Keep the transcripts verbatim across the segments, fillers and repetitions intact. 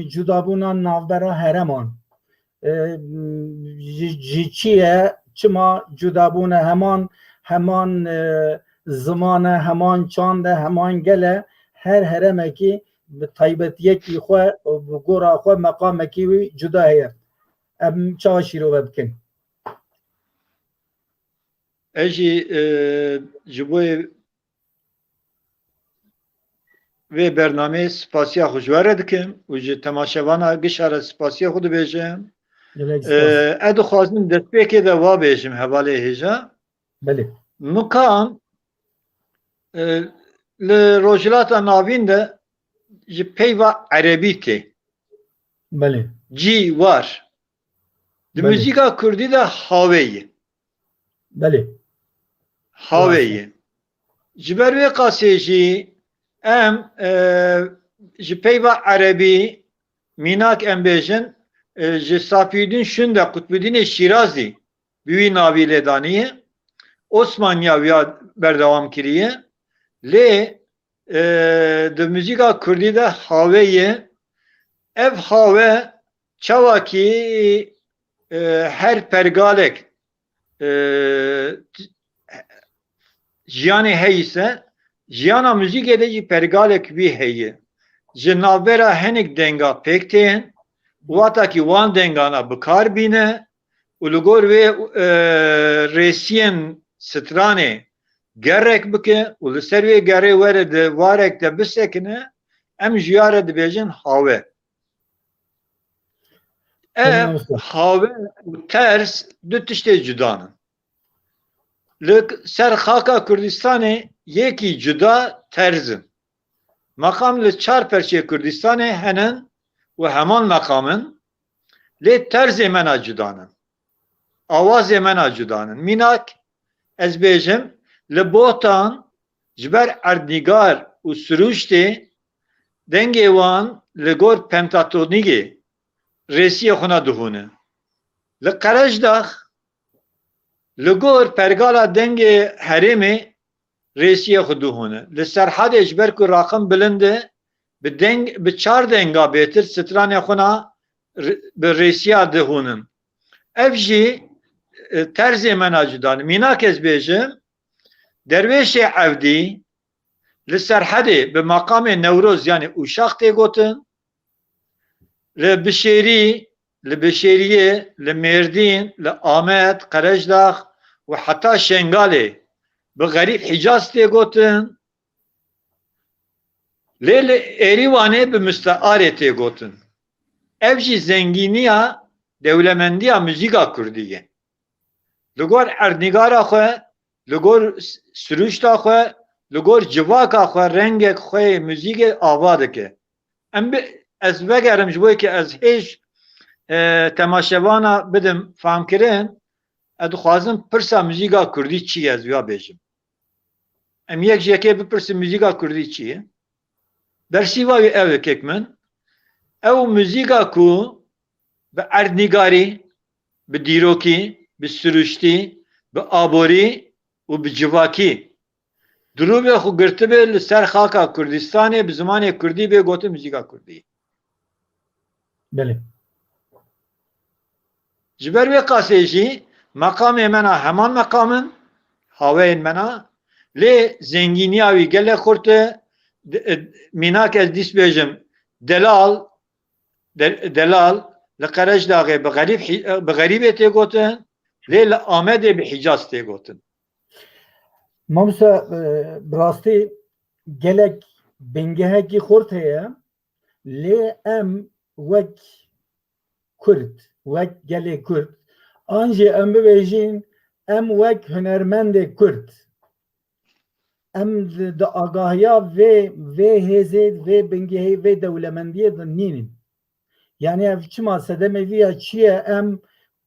cudabûna navbera hereman. E, ji, ji çi ye, çima cudabûne heman, heman, e, ziman e, heman çand e, heman gel e, her heremekî bi taybetiyekî xwe û bi gora xwe meqamekî wî cuda heye. Em çawa şîrove bikin? Ez jî, e, ji bo vê bernameyê spasiya xwe ji we re dikim û ji temaşevana gişa re spasiya xwe dibêjim. Gelek spas. E, ez dixwazim destpêkê de wa bêjim hevalê hêja. Belê. Mikan, e, li Rojhilata Navîn de ji peyva erebî tê. Belê. Cî, war. Di Belê. muzîka kurdî de hawê ye. Belê. Hawê Rast. ye. Ji ber wê qasê jî em, e, ji peyva erebî, mînak em bêjin, e, ji Safîdîn Şûnde Qutbudînê Şîrazî bi wî navî lêdaniye. Osmaniya wiya berdewam kiriye. Lê, e, di muzîka kurdî de hawê ye. Ev hawe çawakî, e, her pergalek, e, jiyanê heyî se, jiyana muzîkê de jî pergalek wî heye. Ji navbera hinek denga pêk tên, wextakî wan dengana bi kar bîne û li gor wê, e, rêsiyên stranê gerek bike û li ser wê gerê were di warek de bisekine, em ji ya re dibêjin hawe. Ev Tamam, usta. hawe û terz du tiştê cuda ne. Li ser xaka Kurdistanê yekî cuda terz in. Meqam li çar perçê Kurdistanê hene û heman meqam in, lê terzê me ne cuda ne. Awazê me ne cuda ne. Mînak, ez bêjim, li Botan ji ber erdnîgar û sirûştê dengê wan li gor pentatonîgê rêsiyê xwe ne dihûne. Li Qerecdax li gor pergala dengê herêmê rêsiyê xwe dihûne. Li Serhedê ji ber ku raqim bilind e, bi deng, bi çar denga bêtir stranê xwe na r-, bi rêsiya dihûnin. Ev jî, e, terzê me na cuda ne. Mînak ez bêjim, Derwêşê Evdî li Serhedê bi meqamê Newroz, yanî Uşax tê gotin, li Bişêrî, li Bişêriyê, li Mêrdîn, li Amed, Qerecdax û heta Şengalê bi Xerîb Hicaz tê gotin. Lê li Êrîwanê bi Mistearê tê gotin. Ev jî zengîniya dewlemendiya muzîka kurdî ye. Li gor erdnîgara xwe, li gor s-, sirûşta xwe, li gor civaka xwe rengek xwe yê muzîkê ava dike. Em bi, ez vegerim ji bo yekê ez hêj, e, temaşevana bidim famkirin, ez dixwazim pirsa muzîka kurdî çi ye, ez wiya bêjim. Em yek ji yekê bipirsin muzîka kurdî çi ye? Bersîva wî ev e kek min. Ew muzîka ku bi erdnîgarî, bi dîrokî, bi siruştî, bi aborî û bi civakî dilûvê xwe girtibe li ser xaka Kurdistanê bi zimanê kurdî bê gotin muzîka kurdî. Belê. Ji ber wê qasê jî meqamê me na heman meqam in, haweyên me na, lê zengîniya wî gelek xurt e. De-, e, mînak ez dîs bêjim, delal, de-, delal li Qerecdaxê bi xerîb hî-, bi xerîbê tê gotin, lê li Amedê bi Hicaz tê gotin. Mamoste, e, bi rastî gelek bingehekî xurt heye, lê em wek Kurd, wek gelê Kurd, an jî em bibêjin, em wek hunermendê Kurd, em di, di agahiya vê, vê hêzê, vê bingehê, vê dewlemendiyê de nînin. Yani ev çima sedemê vî ya çi ye, em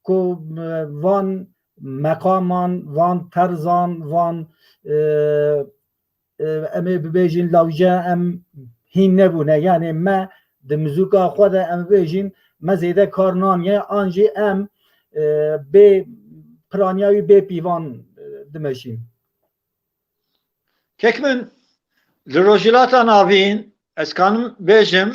ku, e, van meqaman, van terzan, van, e, e, em ê bibêjin lawje em hîn nebûne. Yani me di muzîka xwe de em bibêjin me zêde kar naniye, an jî em, e, bê piraniya wî bê pîvan, e, dimeşîn. Kek min, li Rojhilata Navîn ez kanim bêjim,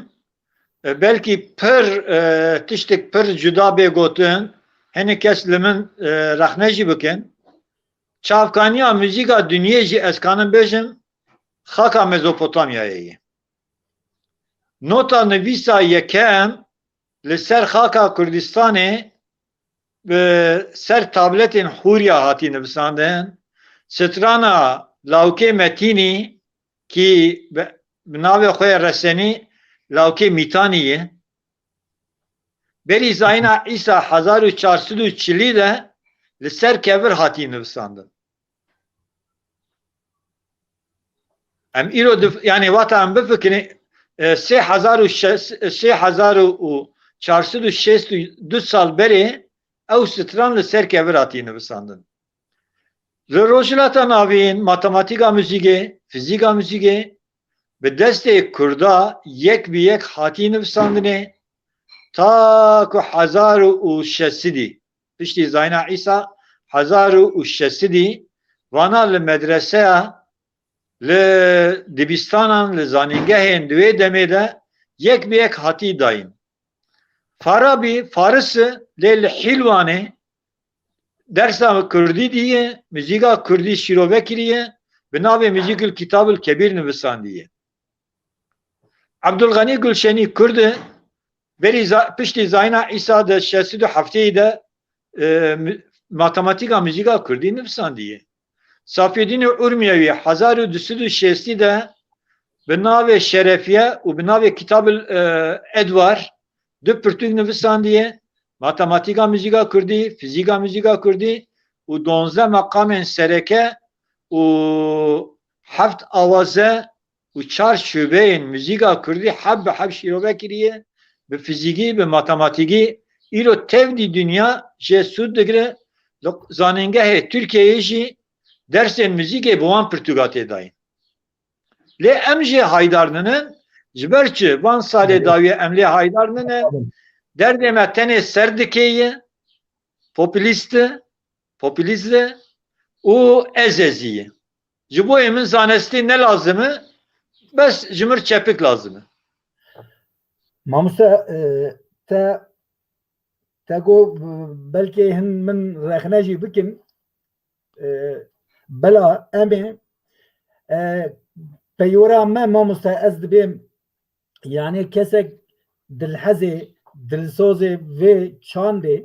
E, belkî pir, e, tiştek pir cuda bê gotin, hinek kes li min, e, rexne jî bikin. Çavkaniya muzîka dinyê jî ez kanim bêjim, xaka Mezopotamyayê ye. Nota nivîsa yekem li ser xaka Kurdistanê bi ser tabletên Hûriya hatî nivisandin. Strana lawkê Metînî kî bi, bi navê xwe yê resenî lawkê Mîtanî ye. Berî zayîna Îsa hezar û çar sed û çilî de li ser kevir hatî nivisandin. Em îro dif-, yanî wata em bifikirin, e, sê hezar û şeş, sê hezar û çar sed û şêst û du sal berê ew stran li ser kevir hatî nivisandin. Li Rojhilata Navîn matematîka muzîkê, fizîka muzîkê bi destê Kurda yek bi yek hatî nivisandinê ta ku hezar û şeş sedî, piştî zayîna Îsa hezar û şeş sedî, vana li medreseya, li dibistanan, li zanîngehên di wê demê de yek bi yek hatî dayîn. Farabî faris e, lê li Hîlwanê dersa kurdî diye, muzîka kurdî şîrove kiriye, bi navê Muzîkul Kitabul Kebîr nivisandiye. Ebdulxenî Gulşenî kurd e, berî za-, piştî zayîna Îsa de şeş sed û heftê de, e, mu-, matematîka muzîka kurdî nivisandiye. Safyedînê Urmiyewî hezar û du sed û şêstî de bi navê Şerefiye û bi navê Kitabul, e, Edwar du pirtûk nivisandiye, matematîka muzîka kurdî, fizîka muzîka kurdî û donzdeh meqamên sereke û heft awaze û çar şubeyên muzîka kurdî heb bi heb şîrove kiriye, bi fizîkî, bi matematîkî. Îro tevdî dinya jê sûd digire. Li zanîngehê Tirkiyeyê jî dersên muzîkê bi wan pirtûka tê dayîn. Lê em jê haydar ninin. Ji ber çi? Van salê dawiyê em lê haydar ninin. Derdê me tenê ser dikê ye, populîst e, populîst e û ez ezî ye. Ji bo yê min zanestî ne lazim e, bes ji mir çepik lazim e. Mamoste, e, te, te got, e, belkê hin min rexne jî bikin. E, bela em ê, e, peyora me, mamoste, ez dibêm, yani kesek dilhezê, dilsozê vê çandê,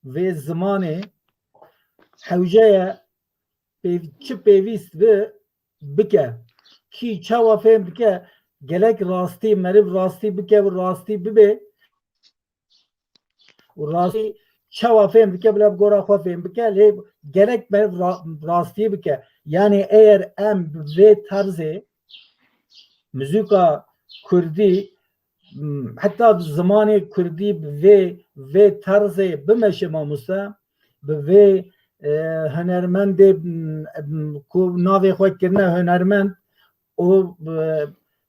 vê zimanê, hewce ye pêv-, çi pêvîst bi, bike. Kî çawa fêm dike, gelek rastî, meriv rastî bike û rastî bibe. Û rastî çawa fêm dike, bila bi gora xwe fêm bike, lê gerek meriv ra-, rastî bike. Yani eger em bi vê terzê muzîka kurdî, m, heta zimanê kurdî bi vê, vê terzê bimeşe, mamoste, bi vê, e, hunermendê, m, m, ku navê xwe kirine hunermend û, e,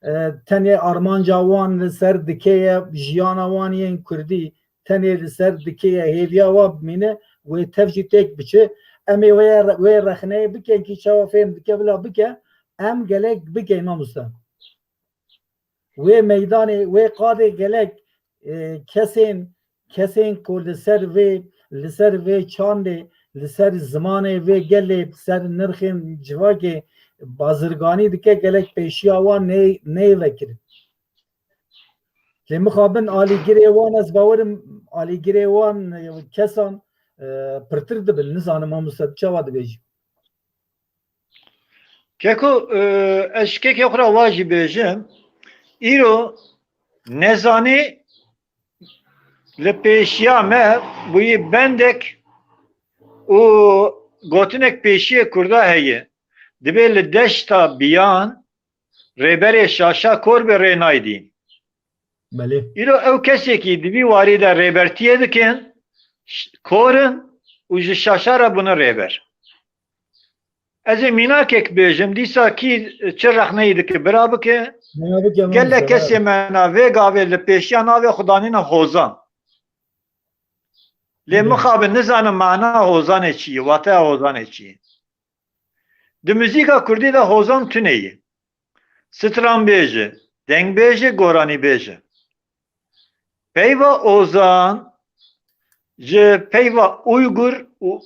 e, tenê armanca wan li ser dikê ye, jiyana wan yên kurdî tenê li ser dikê ye, hêviya wan bimîne, wê tev jî têk biçe. Em ê wê, wê rexneyê bikin kî çawa fêm dike, bila bike, em gelek bikeyn, mamoste. Wê meydanê, wê qadê gelek, e, kesên, kesên ku li ser vê, li ser vê çandê, li ser zimanê vê gelê, ser nirxên civakê bazirganî dike, gelek pêşiya wan nê-, neyê vekirin. Lê mixabin alîgirê wan, ez bawerim alîgirê wan, e, kesan, e, pirtir dibin. Nizanim, mamoste, tu çawa dibêjî? Keko, e, ez ji kekê xwe re wa jî bêjim, îro nezanî li pêşiya me bûyî bendek û gotinek pêşiyê Kurda heye. Dibê li deşta Biyan rêberê Şaşa kor be, rê nayê dîn. Belê. Îro ew kesekî di vî warî de rêbertiyê dikin, ş-, kor in û ji Şaşa re bûne rêber. Ez ê mînakek bêjim, dîsa kî çi rexneyî dike, bira bike. Mîna bike, gelek kesê me na vê gavê li pêşiya navê xwe danîne Hozan. Lê mixabin nizanin mana Hozanê çi ye, wateya Hozanê çi ye. Di muzîka kurdî de hozan tune ye. Stranbêj e, dengbêj e, goranîbêj e. Peyva Ozan ji peyva Uygur û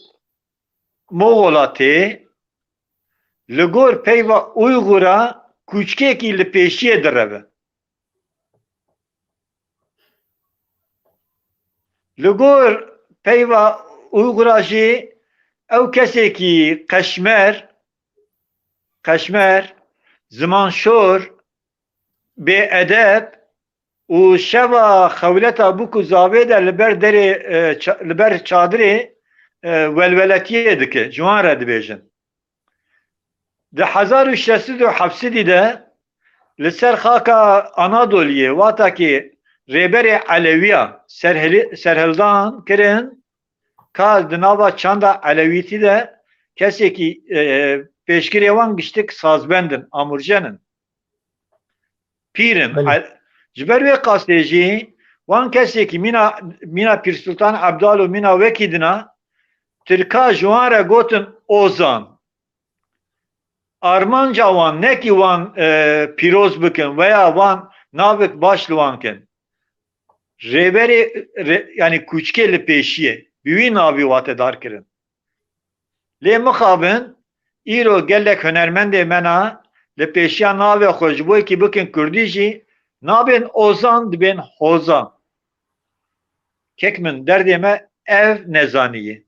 Moxola tê, li gor peyva Uygura kûçkekî li pêşiyê direve. Li gor peyva Uygura jî ew kesekî qeşmer, qeşmer, zimanşor, bêedeb û şeva xewleta bûk û zavê de li ber derê, e, ça-, li ber çadirê, e, welweletiyê dike, ji wan re dibêjin. Di hezar û şeş sed û hevtî de li ser xaka Anadoliyê watakî rêberê Elewiya serhili-, serhildan kirin, ka di nava çanda Elewîtî de kesekî, e, pêşgirê wan giştik sazbend in, amûrjen in. Pîr in. Belê. E, ji ber wê qasê jî wan kesekî mîna, mîna Pîr Sultan Ebdal û mîna wekî dina Tirka ji wan re gotin Ozan. Armanca wan ne ki wan, e, pîroz bikin veya wan navek baş li wan kin. Rêberê, rê-, yanî kûçikê li pêşiyê bi wî navî watedar kirin. Lê mixabin, îro gelek hunermendê me na li pêşiya navê xwe ji bo yekî bikin kurdî jî nabên Ozan, dibên Hozan. Kek min, derdê me ev nezanî ye.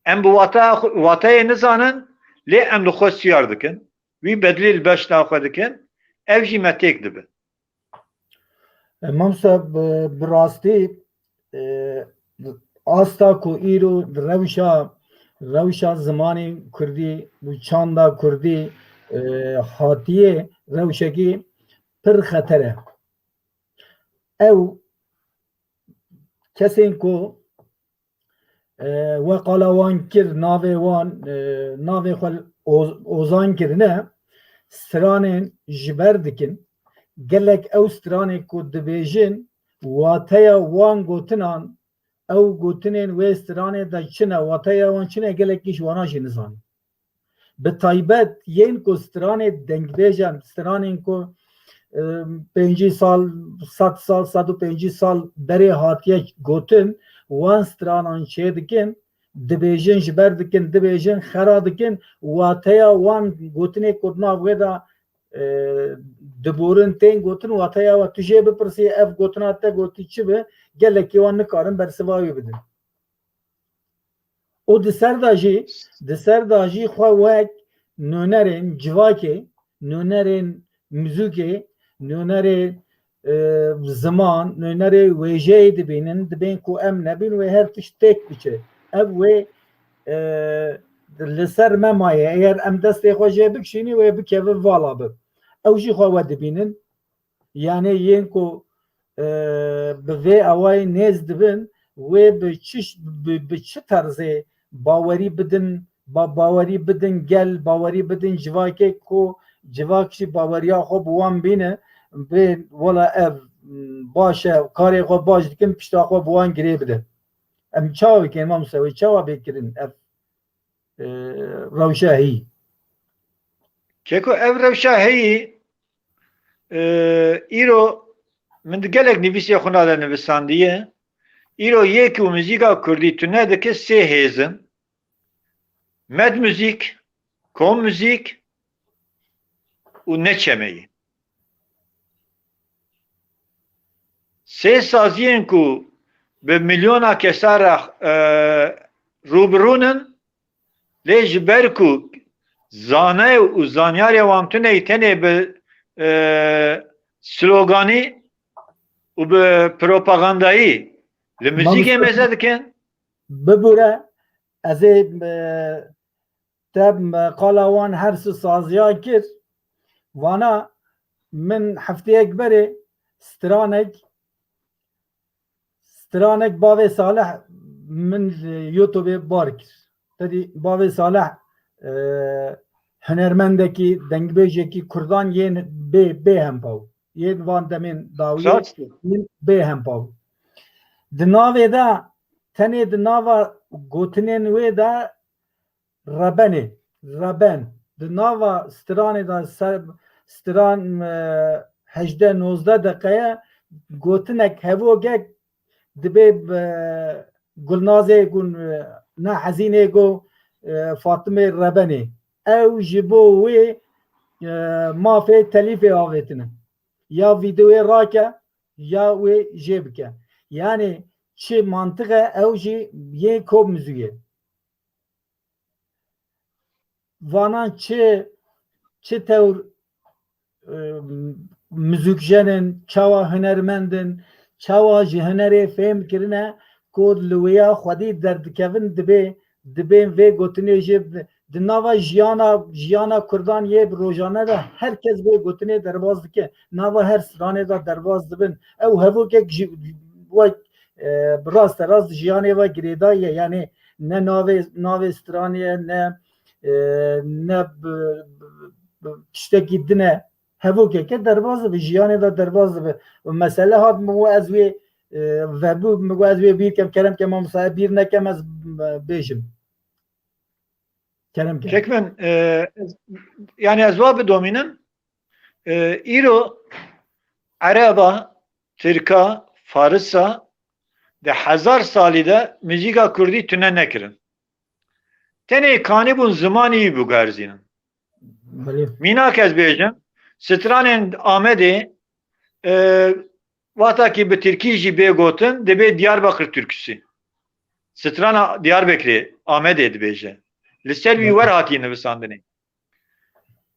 Em bi wata xwe, wateyê nizanin, lê em li xwe siyar dikin. Wî bedilî li beşna xwe dikin, ev jî me têk dibe. E, Mamoste, bi, bi rastî, e, asta ku îro rewşa, rewşa zimanê kurdî û çanda kurdî, e, hatiye rewşekî pir xeter e. Ew kesên ku, e, we qala wan kir, navê wan, e, navê xwe Oz-, Ozan kirine, stranên ji ber dikin. Gelek ew stranê ku dibêjin, wateya wan gotinan, ew gotinên wê stranê de çi ne, wateya wan çi ne, gelekî ji wana jî nizanin. Bi taybet yên ku stranê dengbêjan, stranên ku, e, pêncî sal, sed sal, sed û pêncî sal berê hatiye gotin, wan stranan çêdikin, dibêjin, ji ber dikin, dibêjin, xera dikin, wateya wan gotinê ku di nav wê de, e, diborin tên gotin, wateya we tu jê bipirsî, ev gotina te gotî çi bi, gelekî wan nikarin bersiva wê bidin. Û di ser de jî, di ser de jî xwe wek nûnerên civakê, nûnerên muzîkê, nûnerê, e, ziman, nûnerê wêjeyê dibînin, dibên ku em nebîn wê her tişt têk biçe. Ev wê, e, li ser me maye. Eger em destê xwe jê bikişînî, wê bikeve vala bi. Ew jî xwe we dibînin. Yanî yên ku, e, bi vê awayî nêz dibin, wê bi çi, bi, bi çi terzê bawerî bidin, ba-, bawerî bidin gel, bawerî bidin civakê ku civak jî baweriya xwe bi wan bîne, bê wela ev, m, baş e, karê xwe baş dikin, pişta xwe bi wan girê bide. Em çawa bikin, Mamoste, wê çawa bê kirin ev e, rewşa heyî. Keko, ev rewşa heyî, e, îro min di gelek nivîsê xwe de nivisandiye. Îro yê ku muzîka kurdî tune dike sê hêz in. Med muzîk, kom muzîk û ne çemeyî. Sê saziyên ku bi milyona kesa re, e, rûbirûn in, lê ji ber ku zane û zanyarê wan tune yî, tenê bi, e, sloganî û bi propagandayî li muzîkê meze dikin. Bibûre, ez ê, e, te, e, qala wan her su saziya kir. Vana min hefteyek berê stranek, stranek Bavê Salih min, e, YouTubeê bar kir. Tedî Bavê Salih, e, hunermendekî, dengbêjekî kurdan yên bê, bê hempa bû. Yên van demên dawiyê yên bê hempa bû. Di navê de, tenê di nava gotinên wê de rebenê, reben. Di nava stranê de ser, stran, e, hejdeh nozdeh deqeye gotinek hevogek dibê, e, Gulnazê ku, e, na hezînê ku, e, Fatimê Rebenê. Ew ji bo wê, e, mafê telîfê avêtine. Ya vîdeoyê rake, ya wê jê bike. Yani çi mantiqe ew jî yê kop muzîkê. Vanan çi, çi tewr, e, muzîkjen in, çawa hunermend in, çawa ji hunerê fêm kirine, ku li wêya xwedî derdikevin, dibê, dibên vê gotinê jê bi-, di nava jiyana, jiyana Kurdan yê bi rojane de her kes vê gotinê derbas dike. Nava her stranê de derbas dibin. Ew hevokek ji, wek, e, bi raste rast jiyanê ve girêdayî ye. Yani ne navê, navê stranê ye, ne, e, ne bi, bi, bi tiştekî din e. Hevokeke derbas dibe, jiyanê de derbas dibe. Û mesele hat, min got ez wê, e, vebû, min got ez wê bîr kem, kerem ke mamosta, bîr nekem ez, e, bêjim. Kerem ke. Kek min, e, ez, yani ez wa bidomînim, e, îro Ereba, Tirka, Farisa di hezar salî de muzîka kurdî tune nekirin. Tenê kanîbûn zimanî wî biguherzînin. Belê. Mînak ez bêjim, stranên Amedê, e, wexta ki bi tirkî jî bê gotin, dibê Diyarbakır türküsü. Strana Diyarbekirê, Amedê dibêje. Li ser wî Belê. wer hatiye nivisandinê.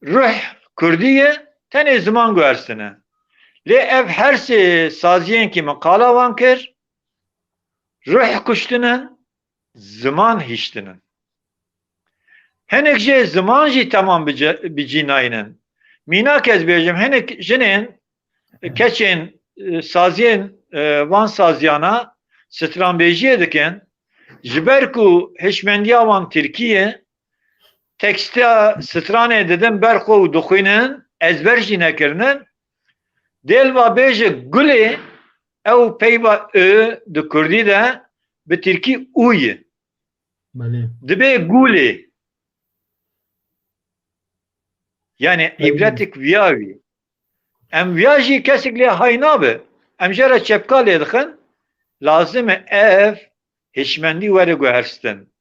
Ruh kurdî ye, tenê ziman guherstine. Lê ev her sê saziyên ki min qala wan kir, ruh kuştinin, ziman hiştinin. Hinek jê ziman jî temam bi ce-, bi cî nayînin. Mînak ez bêjim, hinek jinên, keçên, e, saziyên, e, van saziyana stranbêjiyê dikin, ji ber ku hişmendiya wan tirkî ye, teksta stranê didin ber xwe û dixwînin, ezber jî nekirinin. Dê li va bêje gulê, ew peyva ö di kurdî de bi tirkî û ye. Belê. Dibê gulê. Yani Belê. îbretik viya wî. Em viya jî kesik lê hay nabe. Em jê re çepka lê dixin. Lazim e ev hişmendî were guherstin.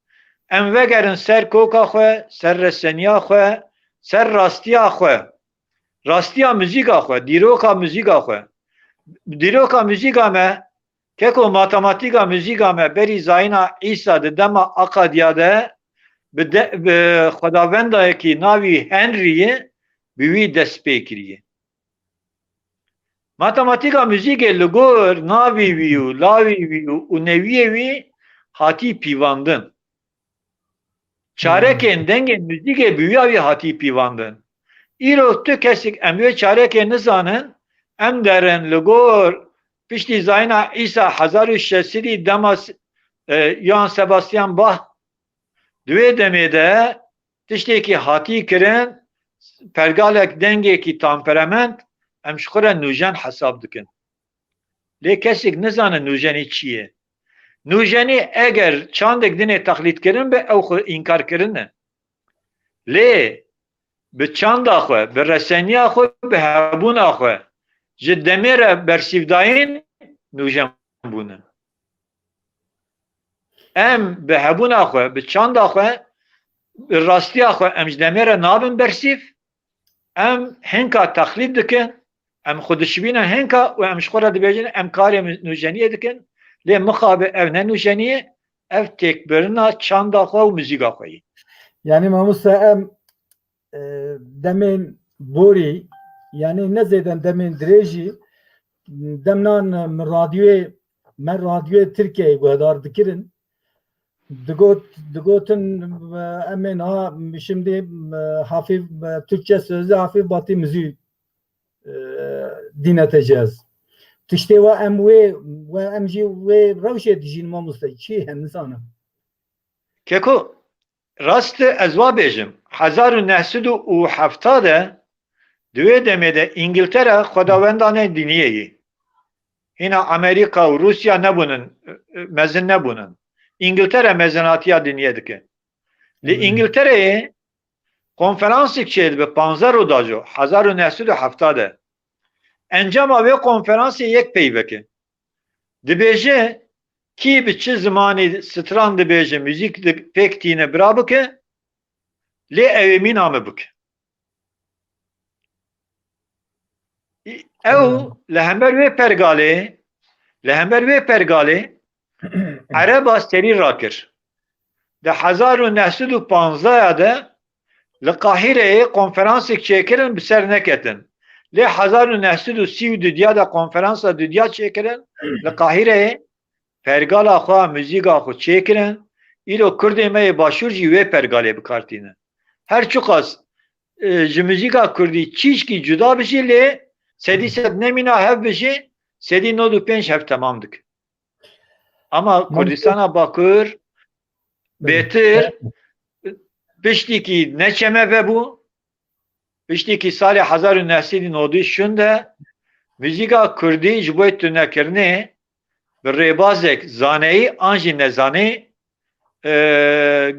Em vegerin ser koka xwe, ser reseniya xwe, ser rastiya xwe. Rastiya muzîka xwe, dîroka muzîka xwe. Dîroka muzîka me, keko matematîka muzîka me berî zayîna Îsa di dema Akadiya de bi de-, bi xwedavendayekî navî Henrî ye, bi wî dest pê kiriye. Matematîka muzîkê li gor navî wî û lawî wî û, û newiyê wî hatî pîvandin. Çarekên dengên muzîkê bi wîya wî hatî pîvandin. Îro tu kesik em wê çarekê nizanin, em derin li gor piştî zayîna Îsa hezar û şeş sedî dema s-, e, Yohan Sebastian Bach, di wê demê de tiştekî hatî kirin, pergalek dengekî tamperement, em ji xwe re nûjen hesab dikin. Lê kesek nizane nûjenî çi ye. Nûjenî eger çandek dinê teqlîdkirin be, ew xwe înkarkirin e. Lê bi çanda xwe, bi reseniya xwe, bi hebûna xwe ji demê re bersîvdayîn nûjen bûne. Em bi hebûna xwe, bi çanda xwe, bi rastiya xwe em ji demê re nabin bersîv. Em hinka teqlîd dikin, em xwe dişibînin hinka û em ji xwe re dibêjin em karê nûjeniyê dikin. Lê mixabin ev ne nûjenî ye, ev têkbirina çanda xwe û muzîka xwe ye. Yani mamoste em e, demên borî, yani ne zêden demên dirêjî, demnan, e, min radyoyê, me radyoyê Tirkiyeyê guhdar dikirin. Digot, digotin, e, em ê niha şimdi, e, hafif, e, Türkçe sözlüğü hafif batı müziği, e, dinleteceğiz. Tiştê wa em wê, we em jî wê rewşê dijîn mamoste. Çi ye, nizanim. Keko, rast e, ez wa bêjim. Hezar û neh sed û hefta de, di wê demê de Îngiltere xwedawendanê diniyê yî. Hîna Amerîka û Rûsya nebûnin, mezin nebûnin. Îngiltere mezinatiya diniyê dike. Lê Hmm. Îngiltereyê konferansek çêdibe, panzdeh Rodajo, hezar û neh sed û hefta de. Encama vê konferansê yek peyvek e. Dibêje, kî bi çi zimanî stran dibêje, muzîk di-, pêk tîne bira bike, lê ew ê mîna min bike. Ew Tamam. li hember wê pergalê, li hember wê pergalê Ereba serî rakir. Di hezar û neh sed û panzdeh de li Qahireyê konferansek çêkirin, bi ser neketin. Lê hezar û neh sed û sî û dudiya de konferansa dudiya çêkirin li Qahireyê, pergala xwe, muzîka xwe çêkirin. Îro Kurdê me yê Başûr jî wê pergalê bi kar tînin. Her çiqas, e, ji muzîka Kurdî çîşkî cuda bijî, lê sedî sed nemîna hev bijî, sedî nod û pênc hev temam dike. Ama Kurdistana Bakur bêtir piştîkî neçeme vebû, piştîkî salê hezar û neh sed û nod û şeş de muzîka Kurdî ji bo tunekirinê bi rêbazek zaneyî an jî nezanî, e,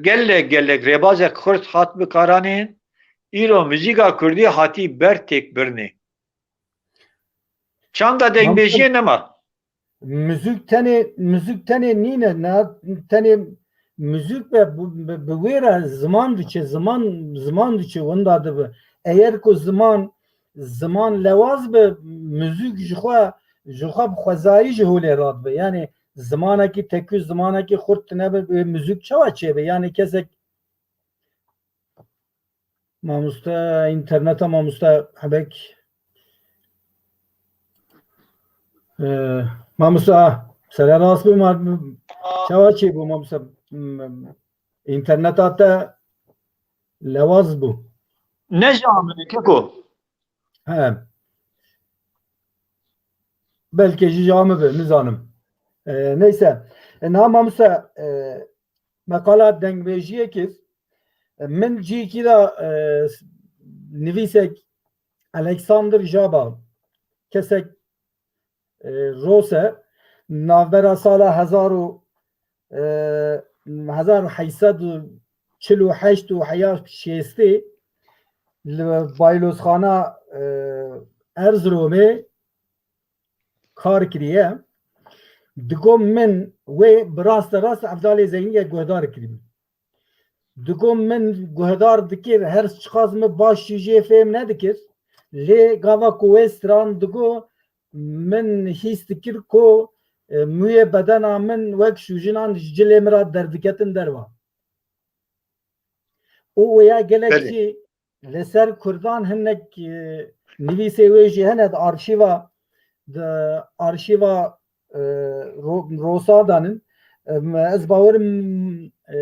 gelek gelek rêbazek xurt hat bikaranîn. Îro muzîka Kurdî hatî ber têkbirinê. Çanda dengbêjiyê nema. Muzîk tenê, muzîk tenê nîne, ne, tenê muzîk be, bi, bi, bi wê re ziman diçe, ziman, ziman diçe, winda dibe. Eger ku ziman, ziman lewaz be, muzîk ji xwe, ji xwe bi xwezayî ji holê radibe. Yani zimanekî tekû, zimanekî xurt tine be, bi muzîk çawa çêbe? Yani kesek Mamoste, interneta mamoste hebek. Ee, mamoste, ah, sere rast bû, ma, çawa çê bû, mamoste? Hmm, interneta te lewaz bû. Ne ji a min e, keko. He. Belkî jî ji a min be, nizanim. Ee, neyse. E, niha mamoste, e, me qala dengbêjiyê kir. Min cîkî de, e, nivîsek Alexander Jaba, kesek, e, Rose, navbera sala hezar û, e, hezar û heyt sed û çil û heşt û heya şêstê li Baylozxana, e, Erziromê kar kiriye. Digo min wê bi raste rast Evdalê Zeynî ye guhdar kirî. Digo min guhdar dikir, her çiqas min baş jî jê fêm nedikir. Lê gava ku wê stran digo, min hîs dikir ku, e, mûyê bedena min wek şûjinan ji cilê min re derdiketin derva. Û wêya gelek Belê. jî li ser Kurdan hinek, e, nivîsê wê jî hene di arşîva, di arşîva, e, ro-, Rosa danin. E, me, ez bawerim, e,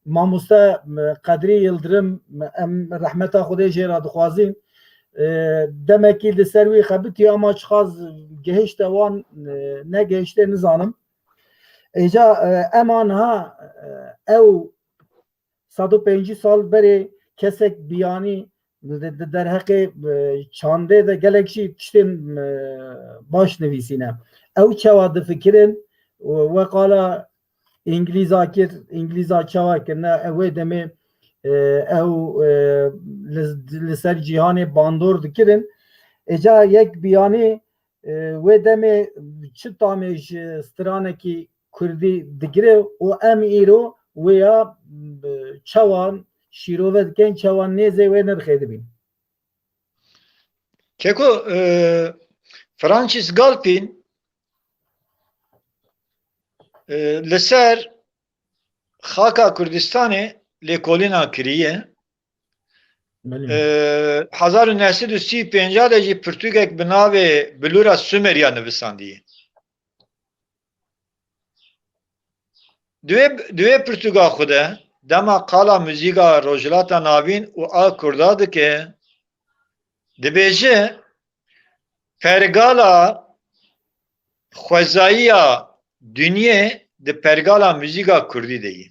mamoste, me, Qedrî Yildirim, me, em rehmeta Xwedê jê re dixwazîn. E, demekî li ser wî xebitî ama çiqas gihişte wan, e, negihiştê nizanim. Êca, e, ema niha, e, ew sed û pêncî sal berê kesek biyanî di, di derheqê, e, çandê de gelek jî tiştên, e, baş nivîsîne. Ew çawa difikirin, we qala Îngilîza kir, Îngilîza çawa kirine, ew wê demê, e, ew, e, li, li ser cîhanê bandor dikirin. Êca yek biyanî, e, wê demê çi tamê ji stranekî Kurdî digire û em îro wêya, e, çawa şîrove dikin, çawa nêzê wê nirxê dibîn. Keko, e, Francis Galpin, e, li ser xaka Kurdistanê lêkolîna kiriye. Belê. E, hezar û neh sed û sî û pênc de jî pirtûkek bi navê Bilûra Sumerya nivisandiye. Di wê, di wê pirtûka xwe de dema qala muzîka Rojhilata Navîn û a Kurda dike, dibêje, pergala xwezayiya dinyê di pergala muzîka Kurdî de ye.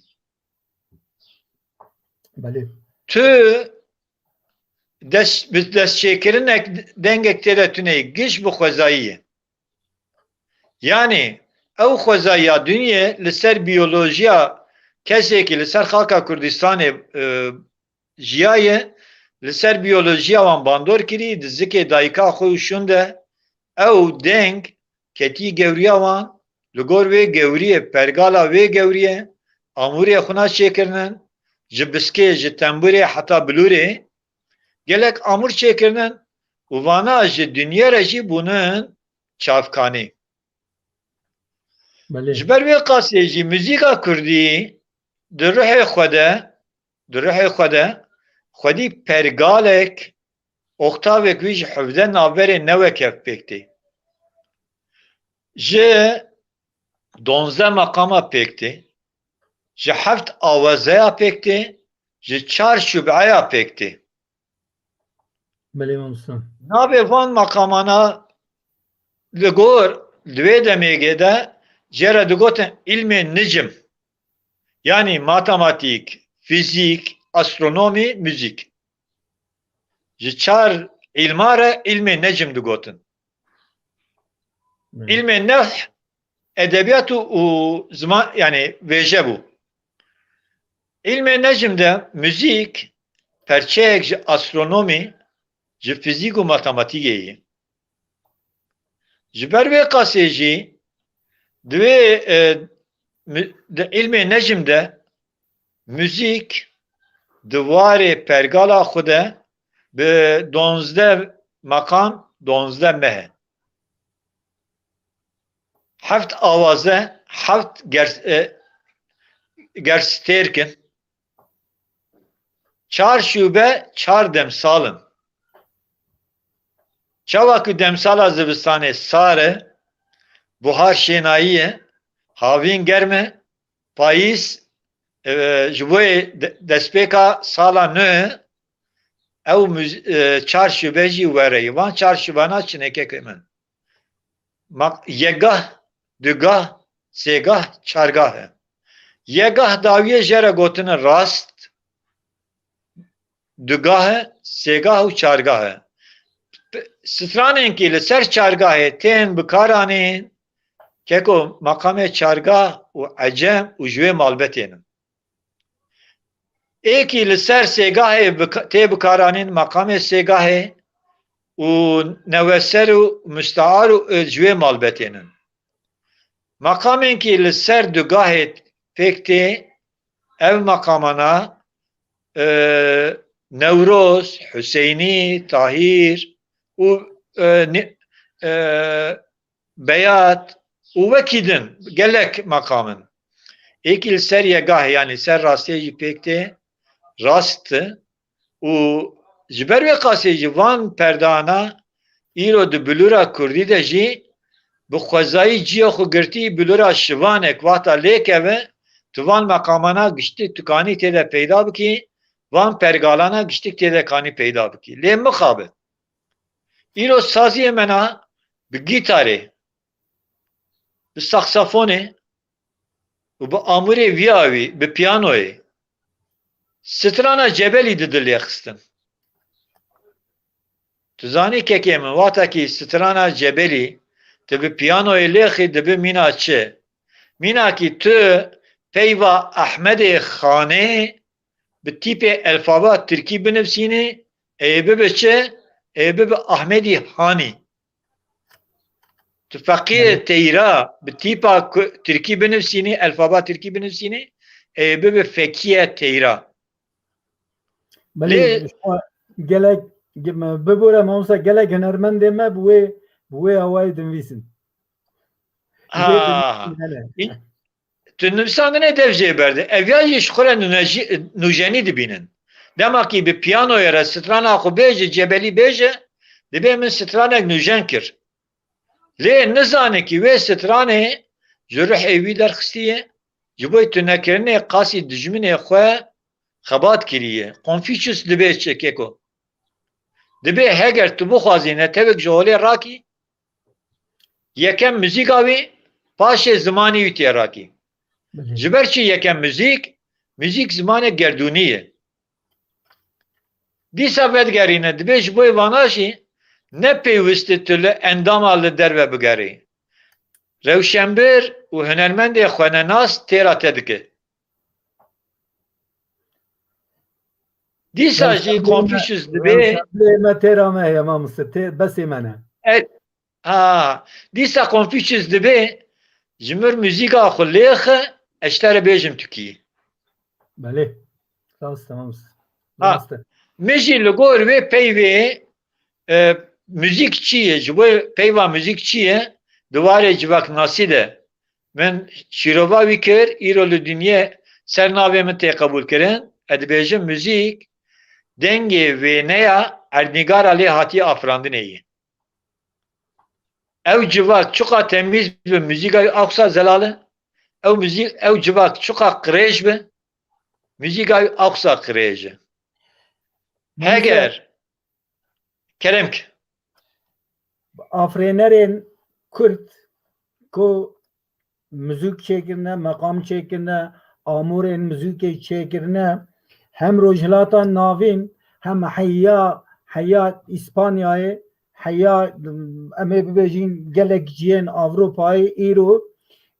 Belê. Tu dest, bi destçêkirinek dengek tê de tune ye, giş bi xwezayî ye. Yanî ew xwezayiya dinyê li ser biyolojiya kesekî li ser xaka Kurdistanê, e, jiyaye, li ser biyolojiya wan bandor kirî, di zikê dayika xwe û şûn de ew deng ketî gewriya wan, li gor wê gewriyê, pergala wê gewriyê, amûrê xwina çêkirinin, ji biskê, ji tembûrê heta bilûrê, gelek amûr çêkirinin û vana ji dinyê re jî bûnin çavkanî. Belê. Ji ber wê qasê jî muzîka kurdî di ruhê xwe de, di ruhê xwe de xwedî pergalek, oktavek wî ji hevdeh navberê newek hev pêk tê. Ji donzdeh meqama pêk tê, ji heft awazeya pêk tê, ji çar şubeya pêk tê. Belê mamoste. Navê van meqamana li gor di wê demêgê de jê re digotin îlmê nicim. Yanî matematîk, fîzîk, astronomî, muzîk. Ji çar îlma re îlmê necim digotin. Belê. Îlmê neh edebiyat û, û ziman, yanî wêje bû. Îlmê necm de muzîk perçeyek ji astronomî, ji fîzîk û matematîkê ye. Ji ber wê qasê jî di wê, e, mi-, di îlmê necm de muzîk di warê pergala xwe de bi donzdeh meqam, donzdeh meh e. Heft awaze, heft gers-, e, gerstêrk in. Çar şûbe, çar demsal in. Çawa ku demsala zivistanê sar e, buhar şênayî ye, havîn germ e, payîz, e, ji bo yê de-, destpêka sala nû, ew muz-, e, çar şûbe jî were ye. Van çar şûbana çi ne kekê min? Maq-, yekgah, dugah, sêgah, çargah e. Yekgah dawiyê jê re gotine rast, dugah e, sêgah û çargah e. P-, stranên kî li ser çargahê tên bikaranîn, keko meqamê çargah û ecem û ji wê malbetên in. Êkî li ser sêgahê bika-, tê bikaranîn, meqamê sêgahê û neweser û mustear û, e, ji wê malbetên in. Meqamên kî li ser dugahê pêk tê, ev meqamana, e, Newroz, Huseynî, Tahîr û, e, ni-, e, Beyat û wekî din gelek meqam in. Êkî li ser yegah, yanî ser rastiyê jî pêk tê, rast e. Û ji ber wê qasê jî van perdana îro di bilûra kurdî de jî bi xwezayî ciya xwe girtî, bilûra şivanek wexta lê keve, tu van meqamana giştik tu kanî tê de peyda bikî, van pergalana giştik tê de kanî peyda bikî. Lê mixabe. Îro saziyê me na bi gîtarê, bi saksafonê û bi amûrê vîya wî, bi piyanoyê, strana Cebelî didi lêxistin. Tu zanî kekê min, wextekî strana Cebelî tu bi piyanoyê lêxî, dibi mîna çi? Mînakî tu peyva Ehmedê Xanê bi tîpê elfaba tirkî binivîsînî, ê bibe çi? Ê bibe Ahmedî Hanî. Tu feqiyê Belê. Teyra bi tîpa ku-, tirkî binivîsînî, elfaba tirkî binivîsînî, ê bibe Fekiye Teyra. Belê, Lê ji xwe gelek, ge-, me, bibore mamoste, gelek hunermendê me bi wê, bi wê awayê dinivîsin. Bi wê Ha. dinivîsin, hele. Î-, Tu nivîsandinê dev jê berde. Ev ya jî ji xwe re nûnejî-, nûjenî dibînin. Dema kî bi piyanoyê re strana xwe bêje, Cebelî bêje, dibê min stranek nûjen kir. Lê nizane kî wê stranê ji ruhê wî derxistiye, ji bo tunekirinê qasî dijminê xwe xebat kiriye. Confucius dibê çi keko? Dibê heger tu bixwazî netewek ji holê rakî, yekem muzîka wî, paşê zimanî wî tê rakî. Belê. Ji ber çi yekem muzîk? Muzîk zimanek gerdûnî ye. Dîsa vedigerîne, dibê ji bo vana jî ne pêwist e tu li endama li derve bigerî. Rewşenbir û hunermendê xwenenas têra te dike. Dîsa jî Rewşenbirê me, Confucius dibê rewşenbirê me têra me heye, mamoste, tê-, besê me ne. E, Ha, dîsa Konfûçyus dibê ji mir muzîka xwe lêxe, ez ji te re bêjim tu kî yî. Belê. Rast e, mamoste. Ha, rast e. Min jî li gor wê peyvê, e, muzîk çi ye? Ji bo peyva muzîk çi ye? Di warê civaknasî de min şîrova wî kir, îro li dinyê ser navê min tê qebûlkirin. Ez dibêjim muzîk dengê wêneya erdnîgara lê hatiye afirandinê ye. Ew civak çiqa temîz bi muzîka wî aqsa zelal e. Ew muzîk, ew civak çiqa qirêj bi, muzîka wî aqsa qirêj e. Heger, kerem ki. Afirênerên Kurd ku muzîk çêkirine, meqam çêkirine, amûrên muzîkê çêkirine, hem Rojhilata Navîn, hem heya, heya Îspanyayê, heya, em ê bibêjin gelek cihên Ewropayê îro,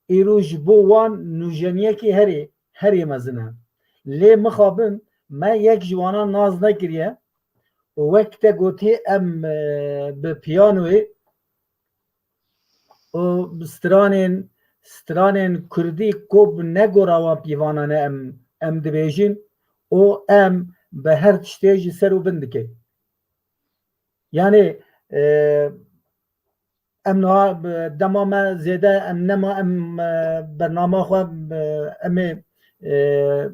îro ji bo wan nûjeniyekî herê, herê mezin e. Lê mixabin me yek ji wanan nas nekiriye û wek te gotî em, e, bi piyanoyê û stranên, stranên kurdî ku bi negora wan pîvanan e em, em dibêjin û em bi her tiştê ji ser û bin dikin. Yanî, e, em niha, e, dema me zêde em nema em, e, bernama xwe, e, em ê, e,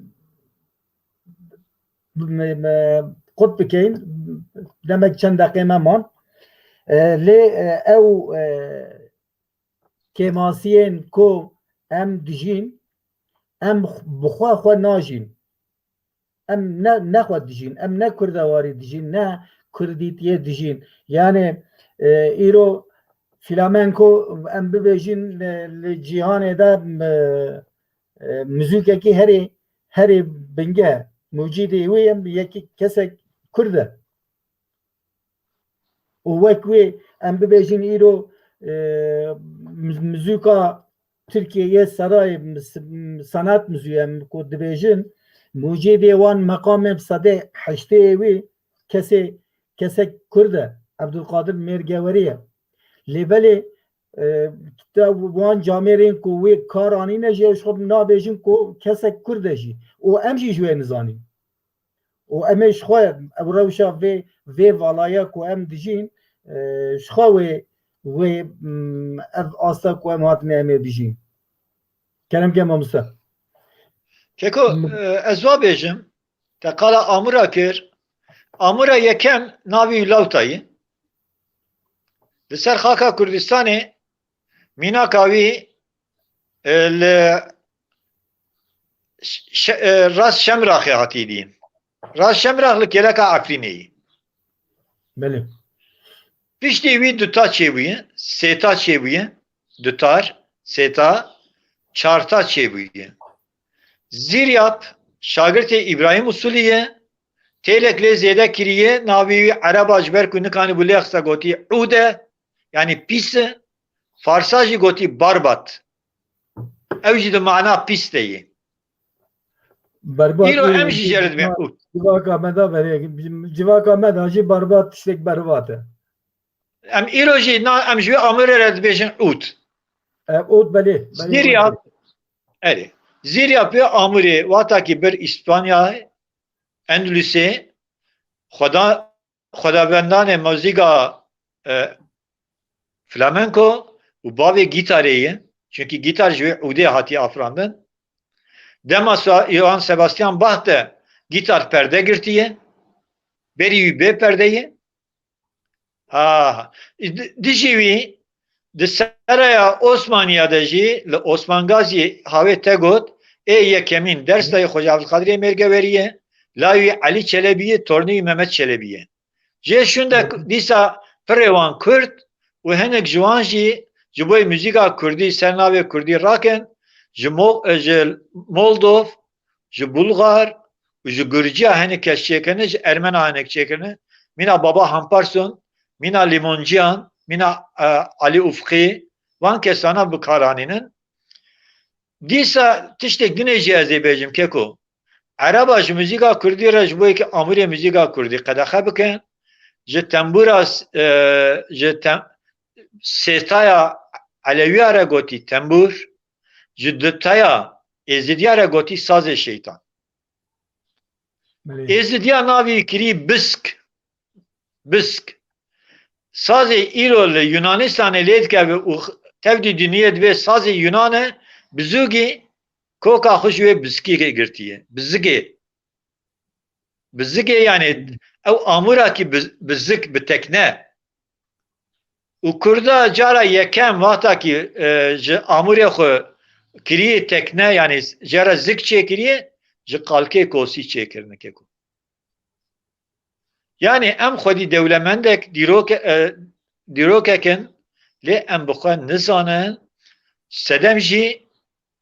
me, me qut bikeyin. Demek çend deqê me man. E, lê, e, ew, e, kêmasiyên ku em dijîn, em bi xwe xwe najîn. Em ne, ne xwe dijîn, em ne kurdewarî dijîn, ne kurdîtiyê dijîn. Yanî, e, îro flamenko em bibêjin li, li cîhanê de, e, e, muzîkekî herê, herê bingeh, mucîdê wê yekî kesek kurd e. Û wek wê em bibêjin îro, e, muz-, muzîka Tirkiyeyê serayê mis-, sanat muzî em ku dibêjin, mucîdê wan meqamê bi sedê heştê wê kesê, kesek kurd e, Ebdulkadir Mêrgewerî ye. Lê belê, e, te wan camêrên ku wê kar anîne jî, ew ji xwe nabêjin ku kesek kurd e jî. Û em jî ji wê nizanîn. Û em ê ji xwe ev rewşa vê, vê valaya ku em dijîn, e, ji xwe wê, wê, mm, ev asta ku em hatine em ê bijîn. Kerem ke mamoste. Keko, e, ez wa bêjim, te qala Amûra kir. Amûra yekem navê wî Lawta ye. Li ser xaka Kurdistanê mînaka wî, e, li Ş-, Ş-, e, Rast Şemraxê hatî dîn. Rast Şemrax li kêleka Efrînê ye. Belê. Piştî wî duta çêbûye, sêta çêbûye, dutar, sêta, çarta çêbûye. Zîryab, şagirtê Îbrahîm Usulî ye, têlek lê zêde kiriye, navê wî Ereba ji ber ku nikanîbû lê qise gotî Ûd e, yanî pîs e, Farsa jî gotî Barbat. Ew jî di mana pîs de ye. Berbat, îro em jî jê re dibên Ûd. Civaka me da berê, civaka me da jî Barbat tiştek berbat e. Em îro jî na, em ji wê Amûrê re dibêjin Ûd. E, Ûd, belê, belê, Zîryab, belê. Erê. Zîryab pê Amûrê, wata ki bir Îspanya, Endulûsê, xweda-, xwedavendanê muzîka, e, flamenko û bavê gîtarê ye. Çunkî gîtar ji wê Ûdê hatiye afirandin. Dema Sa-, Johann Sebastian Bach de gîtar perde girtiye. Berî wî bê perde ye. Ha, di-, dijî wî di seraya Osmaniya de jî li Osmangaziyê hawê te got, ê yekemîn derstayê Xwecê Evdilqadirê Mêrgewerî ye, lawî Elî Çelebî ye, tornî wî Mehmet Çelebî ye. Jê şûnde dîsa pirê wan Kurd û hinek ji wan jî ji bo muzîka Kurdî ser navê Kurdî rakin, ji Mo-, ji Moldov, ji Bulgar û ji Gurciya hinek kes çêkirine, ji Ermena hinek çêkirine. Mîna Baba Hamparson, mîna Lîmonciyan, mîna, e, Alî Ufqî, van kesana bi kar anînin. Dîsa tiştek dinê jî ez ê bêjim, Keko. Ereba ji muzîka Kurdî re ji bo yekî amûrê muzîka Kurdî qedexe bikin, ji tembûra s-, e, ji tem-, sêtaya Elewiya re gotî tembûr, ji dutaya Êzidiya re gotî sazê şeytan. Belê. Êzidiya navî kirî bisk. Bisk. Sazê îro li Yunanistanê lê dikeve û tevdî diniyê dibê sazê Yunan e, bizûgî koka xwe ji wê bizkî girtiye. Bizigê. Bizigê yani ew amûra ki biz- bizik bi tekne. Û Kurda cara yekem wexta ki e, ji amûrê xwe kiriyê tekne yani jê re zik çêkiriye, ji qalkê kosî çêkirine keko. Yani em xwedî dewlemendek dîroke, e, dîrokek in, lê em bi xwe nizanin, sedem jî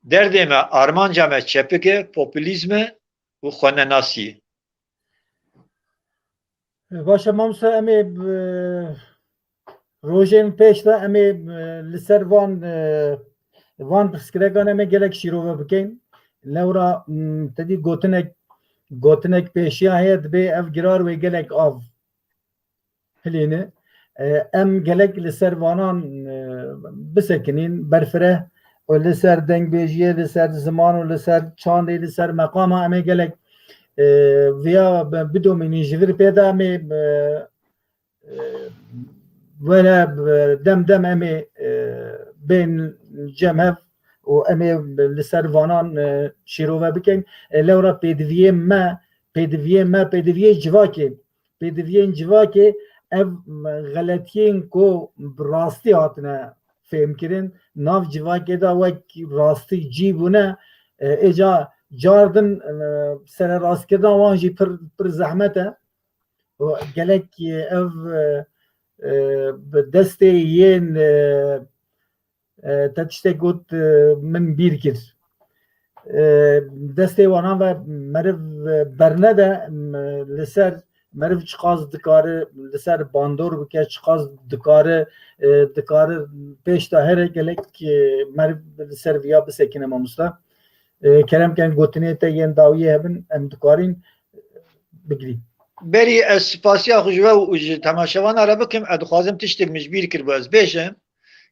derdê me, armanca me çepik e, populîzm e û xwenenasî ye. Baş e, mamoste, em ê bi rojên pêş de em ê, e, li ser van, e, van pirsgirêkan em ê gelek şîrove bikin. Lewra, m, te dî gotinek, gotinek pêşiya heye, dibê ev girar wê gelek av hilîne. E, em gelek li ser vanan, e, bisekinîn, berfireh û li ser dengbêjiyê, li ser ziman û li ser çandê, li ser meqama em ê gelek, e, viya bi- bidomînîn ji vir pê de em ê, e, e, were, e, dem dem em ê, e, bên cem hev û em ê li ser vanan, e, şîrove bikin. E, lewra pêdiviyê me, pêdiviyê me, pêdiviyê civakê, pêdiviyên civakê ev xeletiyên ku bi rastî hatine fêmkirin, nav civakê de wek rastî cî bûne, e, êca cardin, e, sererastkirina wan jî pir, pir zehmet e. Û gelek, e, ev, e, e, bi destê yên, e, e, te tiştek got, e, min bîr kir. E, destê wanan ve meriv, e, bernede, m, li ser meriv çiqas dikare li ser bandor bike, çiqas dikare, e, dikare pêş de here gelek, e, meriv li ser viya bisekine mamoste. E, kerem ken gotinê te yên dawiyê hebin, em dikarîn bigirîn. Berî ez spasiya xwe ji we û ji temaşevana re bikim, ez dixwazim tiştek min ji bîr kiribû ez bêjim.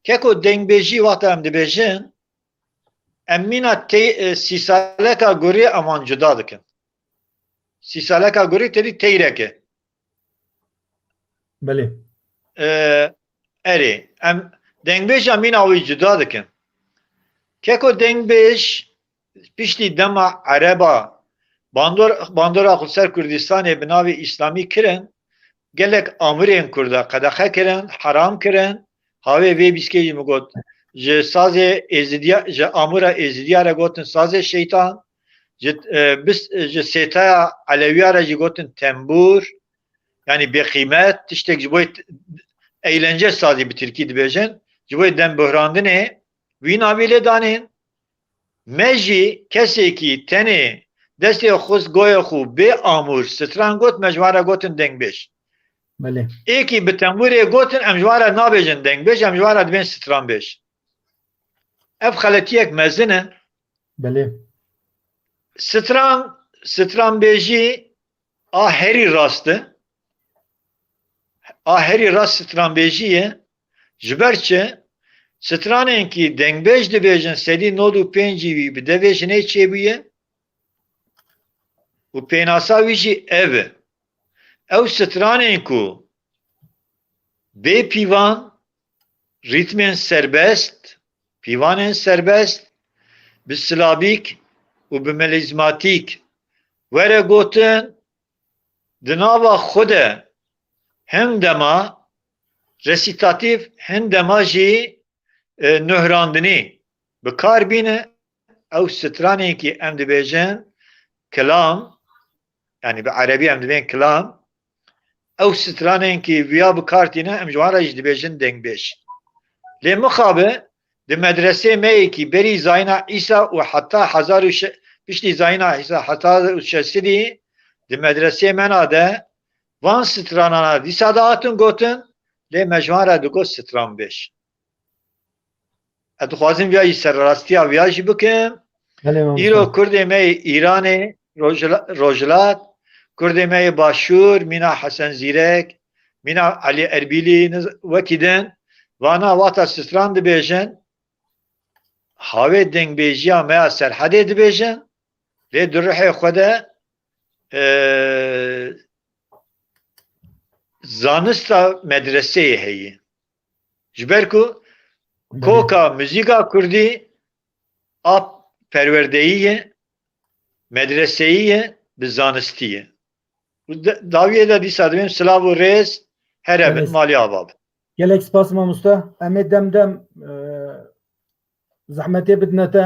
Keko dengbêjî wexta em dibêjin, em mîna tey, e, sîsaleka gurê em wan cuda dikin. Sîsaleka gurê tevî teyrek e. Belê. E, erê, em dengbêja mîna wî cuda dikin. Keko dengbêj piştî dema Ereba bandor, bandora xwe ser Kurdistanê bi navê Îslamî kirin, gelek amûrên Kurda qedexe kirin, heram kirin, hawê vê bîskê jî min got, ji sazê Êzidiya, ji amûra Êzidiya re gotin sazê şeytan, ji, e, bis, ji sêtaya Elewiya re jî gotin tembûr, yani bêqîmet, tiştek ji bo t-, eğlence sazî bi tirkî dibêjin, ji bo dem buhrandinê wî navî lê danên. Me jî kesekî tenê destê xist goyê xwe bê amûr stran got, me ji wan re gotin dengbêj. Belê. Êkî bi tembûrê gotin, em ji wan re nabêjin dengbêj, em ji wan re dibên stranbêj. Ev xeletiyek mezin e. Belê. Stran, stranbêjî a herî rast e. A herî rast stranbêjî ye. Ji ber çi? Stranên kî dengbêj dibêjin, sedî nod û pêncî wî bi devê jinê çêbûye û pênasa wî jî ev e. Ew stranên ku bê pîvan, rîtmên serbest, pîvanên serbest, bi silabîk û bi melîzmatîk were gotin, di nava xwe de hin dema resîtatîf, hin dema jî, e, nuhrandinî bi kar bîne, ew stranên kî em dibêjin kilam, yani bi erebî em dibên kilam, ew stranên kî viya bi kar tîne, em ji wan re jî dibêjin dengbêj. Lê mixabe di medresê me yê kî berî zayîna Îsa û heta hezar û şe-, piştî zayîna Îsa heta û şeş sedî di medresê me na de van stranana dîsa dihatin gotin, lê me ji wan re digot stranbêj. Ez dixwazim viya jî serrastiya viya jî bikim. Belê, mamoste. Îro Kurdê me yê Îranê, Rojhila-, Rojhilat, Kurdê me yê Başûr, mîna Hesen Zîrek, mîna Elî Erbîlî, niz-, wekî din, Vana wata stran dibêjin, havê dengbêjiya me ya Serhedê dibêjin, lê di ruhê xwe de, e, zanista medreseyê heye. Ji ber ku koka muzîka kurdî a perwerdeyî ye, medreseyî ye, bi zanistî ye. Û de-, dawiyê de dîsa dibêm silav û rêz here bin, Gelek, malî ava bin. Gelek spas mamoste. Em ê dem dem, e, zehmetê bidine te.